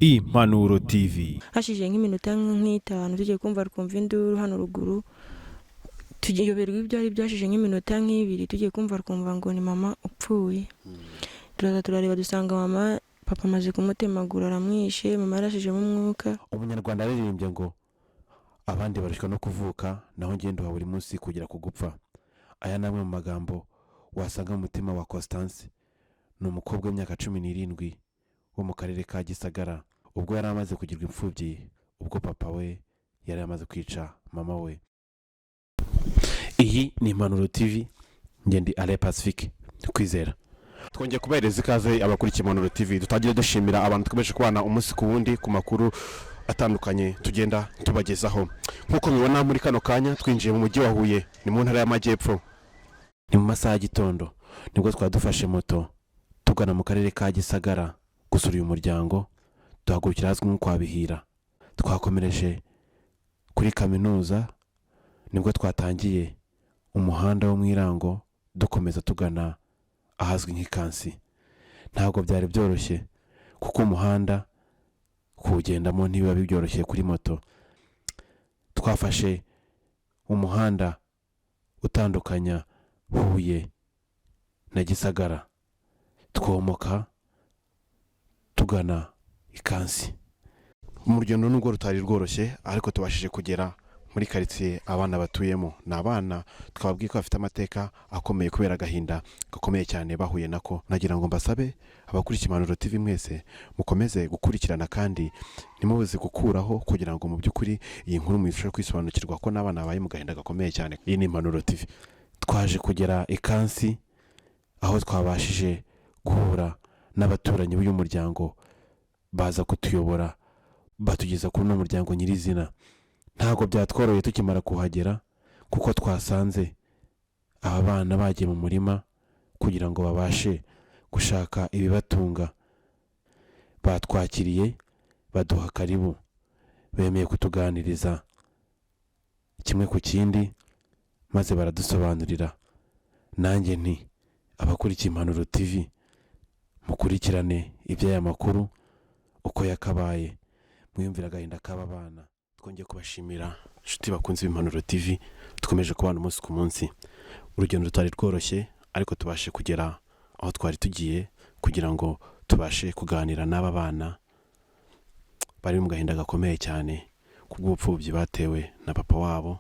Impanuro TV. Hashije nk'iminota nk'itanu tugiye kumva twumva induru hano ruguru, tuyoberwa ibyo ari byashije nk'iminota nk'ibiri, tugiye kumva twumva ngo ni mama upfuye. Turaza turareba dusanga mama, papa amaze kumutemagura aramwishe, mama yarashijemo umwuka. Umunyarwanda yaririmbye ngo abandi barushywa no kuvuka, naho ngendo wa buri munsi kugera ku gupfa. Aya ni amwe mu magambo wasanga mu mutima wa Constance. Ni umukobwa w'imyaka 17 wo mu karere ka Gisagara, ubwo yari amaze kugirwa imfubyi ubwo papa we yari amaze kwica mama we. Iyi ni Impanuro TV, ngende Ale Pacifique Kwizera. Twongeye kubahereza ikaze abakurikiye Impanuro TV. Dutangire dushimira abantu dukomeje kubana umunsi ku wundi ku makuru atandukanye tugenda tubagezaho. Nk'uko mubibona, muri kano kanya twinjiye mu mujyi wa Huye, ni mu ntara y'Amajyepfo. Ni mu masaha y'igitondo nibwo twari dufashe moto tugana mu karere ka Gisagara gusura uyu muryango. Duhagurukira ahazwi nko kwa Bihira, twakomereje kuri kaminuza, nibwo twatangiye umuhanda wo mu Irango dukomeza tugana ahazwi nk'ikansi. Ntabwo byari byoroshye kuko umuhanda kuwugendamo ntibiba byoroshye kuri moto. Twafashe umuhanda utandukanya Huye na Gisagara, twomoka tugana ikansi. Mu rugendo, nubwo rutari rworoshye, ariko tubashije kugera muri karitsiye abana batuyemo. Ni abana twababwiye ko bafite amateka akomeye kubera agahinda gakomeye cyane bahuye nako. Nagira ngo mbasabe, abakurikiye Impanuro TV mwese, mukomeze gukurikirana kandi ntimubuze gukuraho, kugira ngo mu by'ukuri iyi nkuru muyifashe kwisobanukirwa ko n'abana babaye mu gahinda gakomeye cyane. Iyi ni Impanuro TV. Twaje kugera ikansi aho twabashije guhura n'abaturanyi b'uyu muryango, baza kutuyobora batugeza kuri uno muryango nyirizina. Ntabwo byatworoheye tukimara kuhagera, kuko twasanze aba bana bagiye mu murima kugira ngo babashe gushaka ibibatunga. Batwakiriye, baduha karibu, bemeye kutuganiriza kimwe ku kindi, maze baradusobanurira. Nanjye nti abakurikiye Impanuro TV, mukurikirane iby'aya makuru uko yakabaye, mwiyumvire agahinda k'aba bana. Twongeye kubashimira, inshuti bakunze b'Impanuro TV dukomeje kubana umunsi ku munsi. Urugendo rutari rworoshye, ariko tubashe kugera aho twari tugiye kugira ngo tubashe kuganira n'aba bana bari mu gahinda gakomeye cyane kubw'ubupfubyi batewe na papa wabo,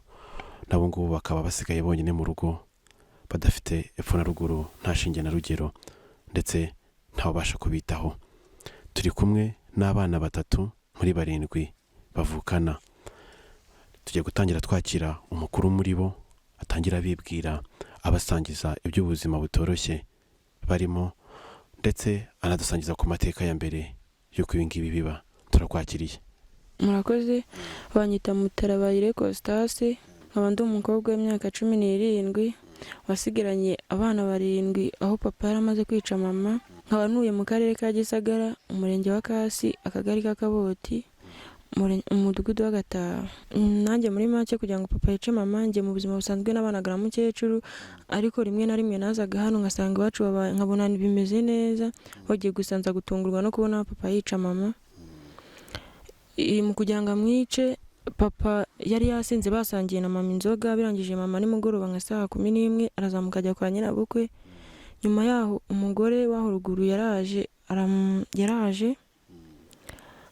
nabo ngubu bakaba basigaye bonyine mu rugo, badafite epfo na ruguru, nta shinge na rugero, ndetse ntawubasha kubitaho. Turi kumwe n'abana batatu muri barindwi bavukana. Tugiye gutangira twakira umukuru muri bo, atangira abibwira, abasangiza iby'ubuzima butoroshye barimo, ndetse anadusangiza ku mateka ya mbere y'uko ibi ngibi biba. Turakwakiriye. Murakoze. Banyita Mutarabayire Constance, nkaba ndi umukobwa w'imyaka 17 wasigaranye abana barindwi aho papa yari amaze kwica mama. Nkaba ntuye mu karere ka Gisagara, umurenge wa Kasi, akagari ka Kaboti, umudugudu w'Agataba. Nanjye muri make, kugira ngo papa yice mama, njye mu buzima busanzwe nabanaga na mukecuru, ariko rimwe na rimwe nazaga hano ngasanga iwacu nkabona bimeze neza. Bagiye gusa nza gutungurwa no kubona papa yica mama. Mu kugira ngo amwice, papa yari yasinze, basangiye na mama inzoga. Birangije, mama nimugoroba nka saa 11 arazamuka ajya kwa nyirabukwe. Nyuma yaho umugore w'aho ruguru yaraje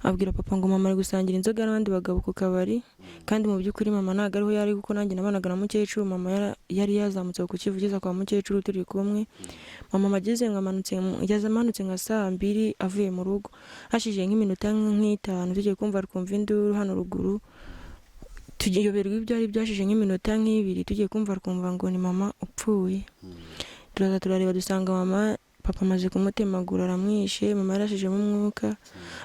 abwira papa ngo mama ari gusangira inzoga n'abandi bagabo ku kabari. Kandi mu by'ukuri mama ntabwo ariho yari, kuko nanjye nabanaga na mukecuru. Mama yari yazamutse ku Kivugiza kwa mukecuru turi kumwe. Mama ageze ngo amanutse, yageze amanutse nka saa 2 avuye mu rugo. Hashije nk'iminota nk'itanu tugiye kumva twumva induru hano ruguru, tuyoberwa ibyo ari byashije nk'iminota nk'ibiri, tugiye kumva twumva ngo ni mama upfuye. Turaza turareba dusanga mama, papa amaze kumutemagura aramwishe, mama yarashijemo umwuka.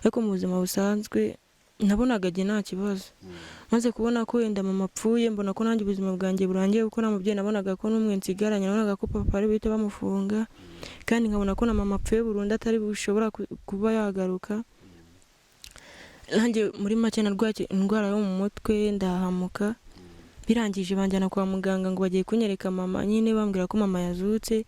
Ariko mu buzima busanzwe nabonaga njye nta kibazo. Maze kubona ko wenda mama apfuye, mbona ko nanjye ubuzima bwanjye burangiye, kuko nta mubyeyi nabonaga ko n'umwe nsigaranye. Nabonaga ko papa ari buhite bamufunga, kandi nkabona ko na mama apfuye burundu atari bushobora kuba yagaruka. Nanjye muri make narwaye indwara yo mu mutwe, ndahahamuka. Birangije banjyana kwa muganga ngo bagiye kunyereka mama nyine, bambwira ko mama yazutse.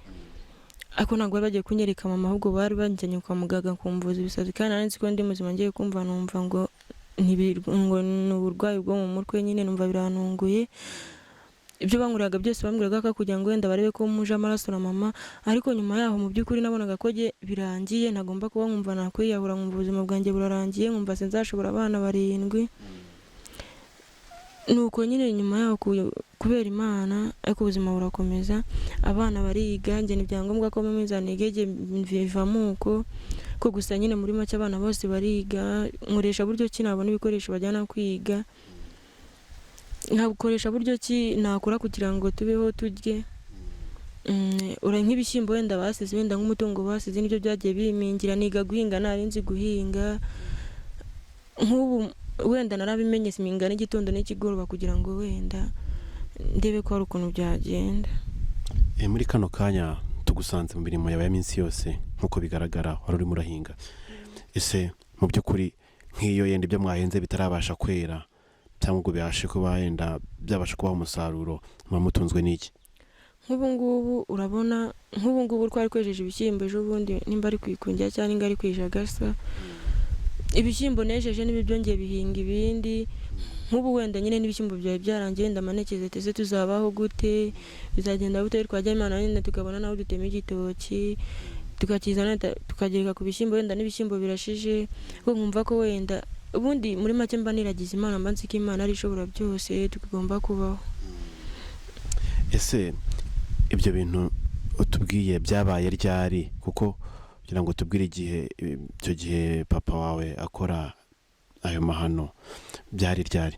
Ariko ntabwo bari bagiye kunyereka mama, ahubwo bari banjyanye kwa muganga kumvuza ibisazi, kandi nari nzi ko ndi muzima. Ngiye kumva numva ngo ngo ni uburwayi bwo mu mutwe nyine, numva birantunguye. Ibyo bankoreraga byose bambwiraga ko kugira ngo wenda barebe ko muje amaraso na mama. Ariko nyuma yaho mu by'ukuri nabonaga ko jye birangiye, ntagomba kuba, nkumva nakwiyahura, nkumva ubuzima bwanjye burarangiye, nkumva sinzashobora abana 7. Nuko nyine nyuma yaho kubera Imana, ariko ubuzima burakomeza, abana bariga, njye ntibyangombwa ko nkomeza nige, bivamo uko ko gusa nyine muri make abana bose bariga. Nkoresha buryo ki nabona ibikoresho bajyana kwiga, nkabukoresha buryo ki nakora kugira ngo tubeho turye. Ura nk'ibishyimbo wenda basize, wenda nk'umutungo basize, nibyo byagiye bimingira. Niga guhinga, nari nzi guhinga, nk'ubu wenda narabimenye, siminga n'igitondo n'ikigoroba kugira ngo wenda ndebe ko hari ukuntu byagenda. Muri kano kanya tugusanze mu mirimo yawe ya minsi yose, nk'uko bigaragara wari urimo urahinga. Ese mu by'ukuri nk'iyo yenda ibyo mwahinze bitarabasha kwera cyangwa ngo bibashe kuba yenda byabasha kubaha umusaruro, muba mutunzwe n'iki? Nk'ubu ngubu urabona, nk'ubu ngubu twari kwejeje ibishyimbo ejo bundi, nimba ari kwikungira cyangwa nimba ari kwijagasa, ibishyimbo nejeje niba byongeye bihinga ibindi. Nk'ubu wenda nyine n'ibishyimbo byawe byarangiye, wenda amanekeze tese tuzabaho gute, bizagenda gute? Twajya Imana wenda tukabona naho dutema igitoki tukakizana tukagereka ku bishyimbo, wenda n'ibishyimbo birashije. Ko nkumva ko wenda ubundi muri make mba niragiza Imana, mba nzi ko Imana ari ishobora byose, tugomba kubaho. Ese ibyo bintu utubwiye byabaye ryari? Kuko kugira ngo tubwire igihe icyo gihe papa wawe akora ayo mahano byari ryari?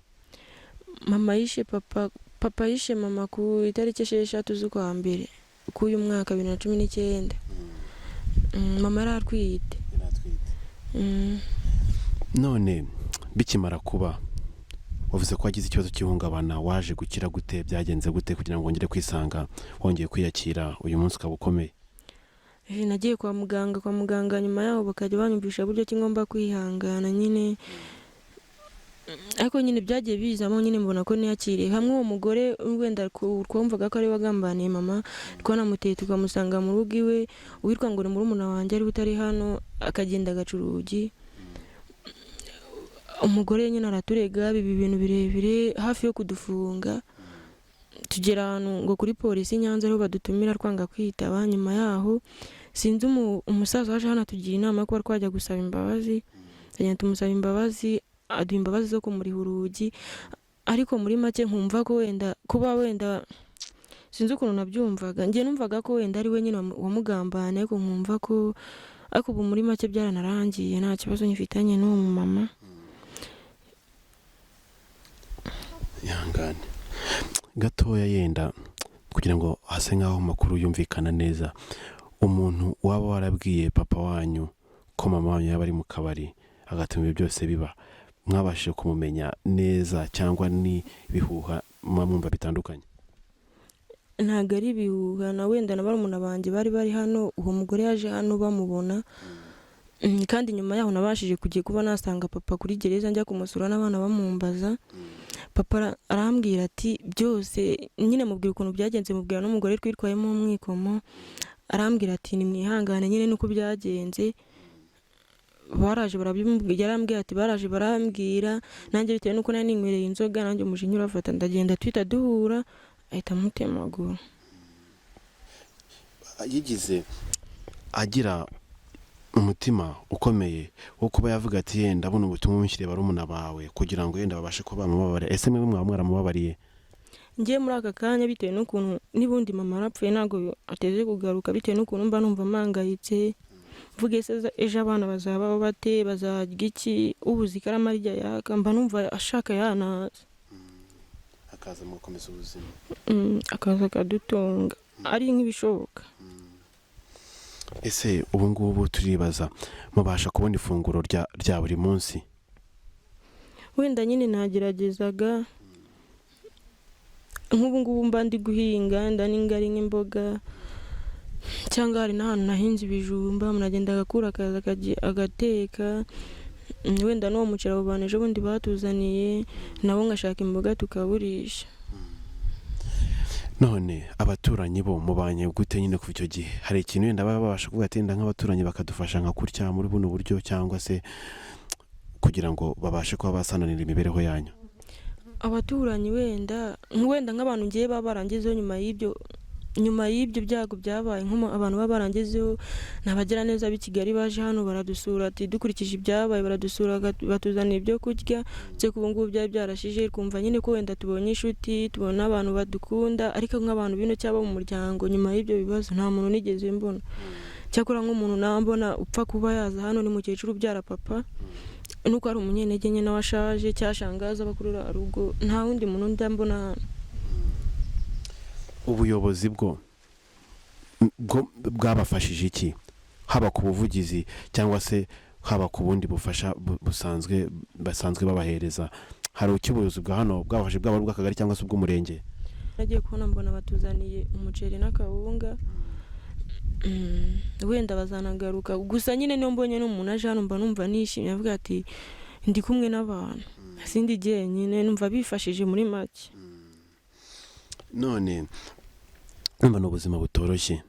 Mama yishe papa, papa yishe mama ku itariki 6 z'ukwa mbere k'uyu mwaka 2019. Mama yari atwite. None bikimara kuba wavuze ko wagize ikibazo cy'ihungabana, waje gukira gute? Byagenze gute kugira ngo wongere kwisanga, wongeye kwiyakira, uyu munsi ukaba ukomeye? Nagiye kwa muganga, kwa muganga nyuma yaho bakajya banyumvisha buryo ki ngomba kwihangana nyine, ariko nyine byagiye bizamo nyine mbona ko niyakiriye. Hamwe uwo mugore wenda twumvaga ko ari we wagambaniye mama, twanamuteye tukamusanga mu rugo iwe, uwitwa ngo ni murumuna wanjye ariwe utari hano, akagenda agaca urugi. Umugore nyine araturega, biba ibintu birebire hafi yo kudufunga, tugera ahantu ngo kuri polisi i Nyanza ariho badutumira, twanga kwitaba. Nyuma yaho sinzi umusaza waje hano atugira inama yo kuba twajya gusaba imbabazi, tugenda tumusaba imbabazi, aduha imbabazi zo kumuriha urugi. Ariko muri make nkumva ko wenda kuba wenda sinzi ukuntu nabyumvaga, njye numvaga ko wenda ari we nyine wamugambaniye, ariko nkumva ko, ariko ubu muri make byaranarangiye, nta kibazo nyifitanye n'uwo mumama. Ihangane gatoya yenda kugira ngo hase nk'aho amakuru yumvikana neza. Umuntu waba warabwiye papa wanyu ko mama wanyu yaba ari mu kabari agatuma ibyo byose biba, mwabashije kumumenya neza cyangwa ni ibihuha muba mwumva bitandukanye? Ntabwo ari ibihuha, na wenda na barumuna banjye bari bari hano, uwo mugore yaje hano bamubona. Kandi nyuma yaho nabashije kujya kuba nasanga papa kuri gereza, njya kumusura n'abana bamumbaza. Papa arambwira ati byose nyine, mubwira ukuntu byagenze, mubwira n'umugore twitwayemo umwikomo, arambwira ati nimwihangane nyine nuko byagenze. Baraje barabimbwira, yarambwira ati baraje barambwira, nanjye bitewe nuko nari ninywereye inzoga, nanjye umujinya urafata, ndagenda twita duhura, ahita amutemagura. Yigize agira umutima ukomeye wo kuba yavuga ati yenda buno ubutumwa mushyire barumuna bawe kugira ngo yenda babashe kuba bamubabariye. Ese mwe mwaba mwaramubabariye? Njye muri aka kanya bitewe n'ukuntu n'ubundi mama arapfuye ntabwo ateze kugaruka, bitewe n'ukuntu mba numva mpangayitse, mvuge se ejo abana bazabaho bate, bazarya iki, ubuze ikaramu arya yaka, mba numva ashaka yanaza akaza mugakomeza ubuzima, akaza akadutunga ari nk'ibishoboka. Ese ubu ngubu turibaza mubasha kubona ifunguro rya buri munsi? Wenda nyine nageragezaga, nk'ubu ngubu mba ndi guhinga, nda n'ingari nk'imboga, cyangwa hari n'ahantu nahinze ibijumba, umuntu agenda agakura akaza agateka, wenda n'uwo muceri abo bantu ejo bundi batuzaniye nabo ngashaka imboga tukaburisha. None abaturanyi bo mubanye gute nyine kuva icyo gihe? Hari ikintu wenda baba babasha kuvuga ati wenda nk'abaturanyi bakadufasha nka gutya muri buno buryo, cyangwa se kugira ngo babashe kuba basananira imibereho yanyu? Abaturanyi wenda nk'abantu ngiye baba barangezeho nyuma y'ibyo byago byabaye, abantu baba barangezeho ni abagiraneza b'i Kigali baje hano baradusura, ati dukurikije ibyabaye baradusura batuzanira ibyo kurya, uretse ko ubu ngubu byari byarashije, twumva nyine ko wenda tubonye inshuti, tubona abantu badukunda, ariko nk'abantu bino cyangwa mu muryango nyuma y'ibyo bibazo nta muntu nigeze mbona. Cyakora nk'umuntu nambona upfa kuba yaza hano ni mukecuru ubyara papa, nuko ari umunyentege nke nawe ashaje cyashangaza abakurura rugo, nta wundi muntu ndambona hano. Ubuyobozi bwo bwabafashije iki, haba ku buvugizi cyangwa se haba ku bundi bufasha busanzwe basanzwe babahereza? Hari icyo ubuyobozi bwa hano bwabafashe, bwaba ari ubw'akagari cyangwa se ubw'umurenge? Nagiye kubona mbona batuzaniye umuceri n'akawunga, wenda bazanagaruka. Gusa nyine niyo mbonye n'umuntu aje hano mba numva nishimye, avuga ati ndi kumwe n'abantu sindi jyenyine, numva bifashije muri make. None numva ni ubuzima butoroshye,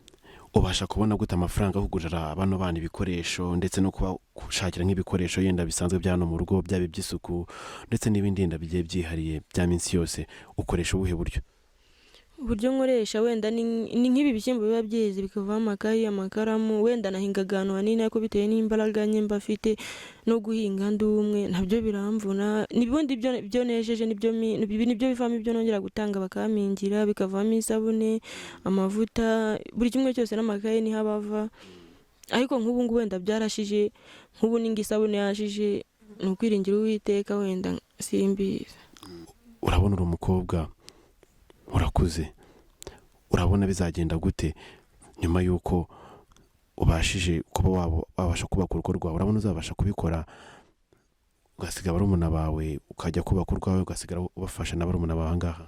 ubasha kubona gute amafaranga yo kugurira bano bana ibikoresho, ndetse no kuba gushakira nk'ibikoresho yenda bisanzwe bya hano mu rugo, byaba iby'isuku ndetse n'ibindi yenda bigiye byihariye bya minsi yose? Ukoresha ubuhe buryo? Uburyo nkoresha wenda ni nk'ibi bishyimbo biba byeze bikavamo amakayi, amakaramu, wenda nahingaga ahantu hanini, ariko bitewe n'imbaraga nke mba mfite no guhinga ndi umwe nabyo biramvuna. N'ubundi ibyo nejeje nibyo bivamo ibyo nongera gutanga bakampingira, bikavamo isabune, amavuta, buri kimwe cyose n'amakaye niho aba ava. Ariko nk'ubu ngubu wenda byarashije, nk'ubu ninga isabune yashije, ni ukwiringira Uwiteka wenda simbizi. Urabona uri umukobwa urakuze, urabona bizagenda gute nyuma y'uko ubashije kuba wabasha kubaka urugo rwawe? Urabona uzabasha kubikora ugasiga barumuna bawe, ukajya kubaka urwawe, ugasigara ubafasha na barumuna bawe ahangaha?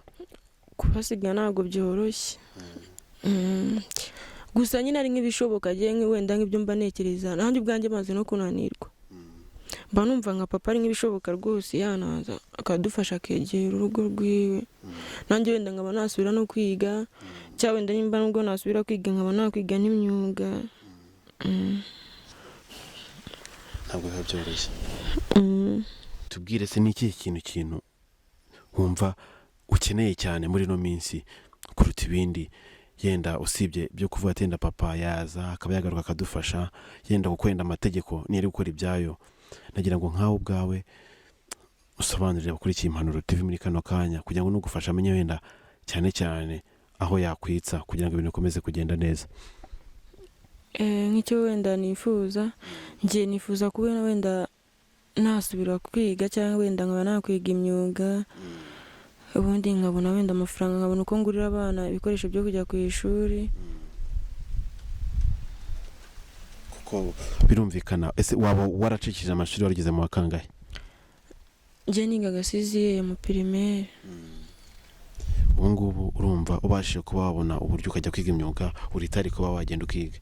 Kubasiga ntabwo byoroshye. Gusa nyine ari nk'ibishoboka wenda nk'ibyo mba ntekereza nanjye ubwanjye maze no kunanirwa, mba numva nka papa ari nk'ibishoboka rwose yanaza akadufasha akegera urugo rwiwe, nanjye wenda nkaba nasubira no kwiga, cyangwa wenda nimba nubwo nasubira kwiga nkaba nakwiga n'imyuga. Ntabwo biba byoroshye. Tubwire se ni ikihe kintu wumva ukeneye cyane muri ino minsi kuruta ibindi, yenda usibye byo kuvuga ati yenda papa yaza akaba yagaruka akadufasha, yenda kuko yenda amategeko niyo ari gukora ibyayo? Nagira ngo nkawe ubwawe usobanurire abakurikiye Impanuro TV muri kano kanya, kugira ngo nugufasha amenye wenda cyane cyane aho yakwitsa kugira ngo ibintu bikomeze kugenda neza. Nk'icyo wenda nifuza, ngiye nifuza kubona wenda nasubira kwiga, cyangwa wenda nkaba nakwiga imyuga, ubundi nkabona wenda amafaranga, nkabona uko ngurira abana ibikoresho byo kujya ku ishuri. Kuko birumvikana. Ese waba waracikije amashuri warigeze mu wa kangahe? Njye nigaga sixième mu primaire. Ubu ngubu urumva ubashije kuba wabona uburyo ukajya kwiga imyuga, uritari kuba wagenda ukiga?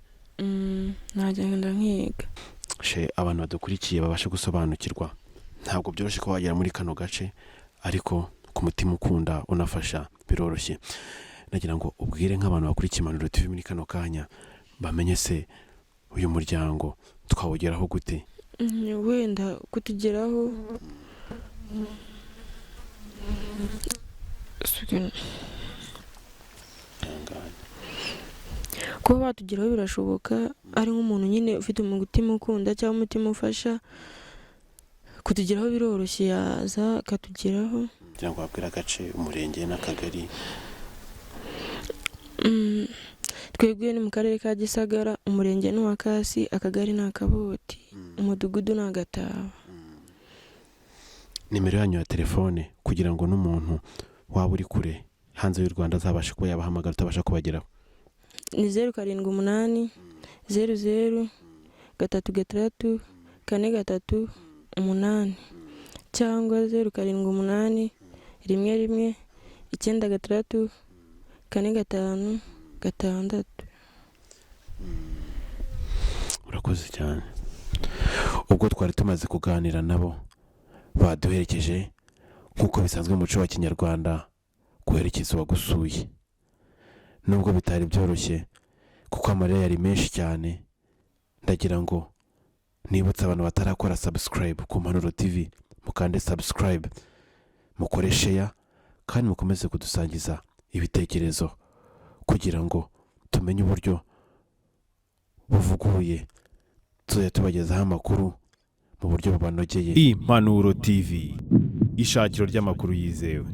Nagenda nkiga. She abantu badukurikiye babashe gusobanukirwa, ntabwo byoroshye kuba wagera muri kano gace, ariko ku mutima ukunda unafasha biroroshye. Nagira ngo ubwire nk'abantu bakurikiye Impanuro TV muri kano kanya bamenye se uyu muryango twawugeraho gute? Wenda kutugeraho kuba batugeraho birashoboka, ari nk'umuntu nyine ufite umutima ukunda cyangwa umutima ufasha, kutugeraho biroroshye, yaza akatugeraho. Kugira ngo wabwire agace, umurenge n'akagari. Twebwe ni mu karere ka Gisagara, umurenge ni uwa Kasi, akagari ni Akaboti, umudugudu ni Agataba. Nimero yanyu ya telefone kugira ngo n'umuntu waba uri kure hanze y'u Rwanda azabashe kuba yabahamagara utabasha kubageraho. Ni 0 7 8 0 0 3 6 4 3 8 cyangwa 0 7 8 1 1 9 6 4 5 6. Urakoze cyane. Ubwo twari tumaze kuganira nabo baduherekeje nk'uko bisanzwe mu muco wa Kinyarwanda guherekeza uwagusuye. Nubwo bitari byoroshye kuko amarira yari menshi cyane, ndagira ngo nibutse abantu batarakora subscribe ku Mpanuro TV, mukande subscribe, mukore share kandi mukomeze kudusangiza ibitekerezo kugira ngo tumenye uburyo buvuguruye tuzajya tubagezaho amakuru mu buryo bubanogeye. Impanuro TV, ishakiro ry'amakuru yizewe.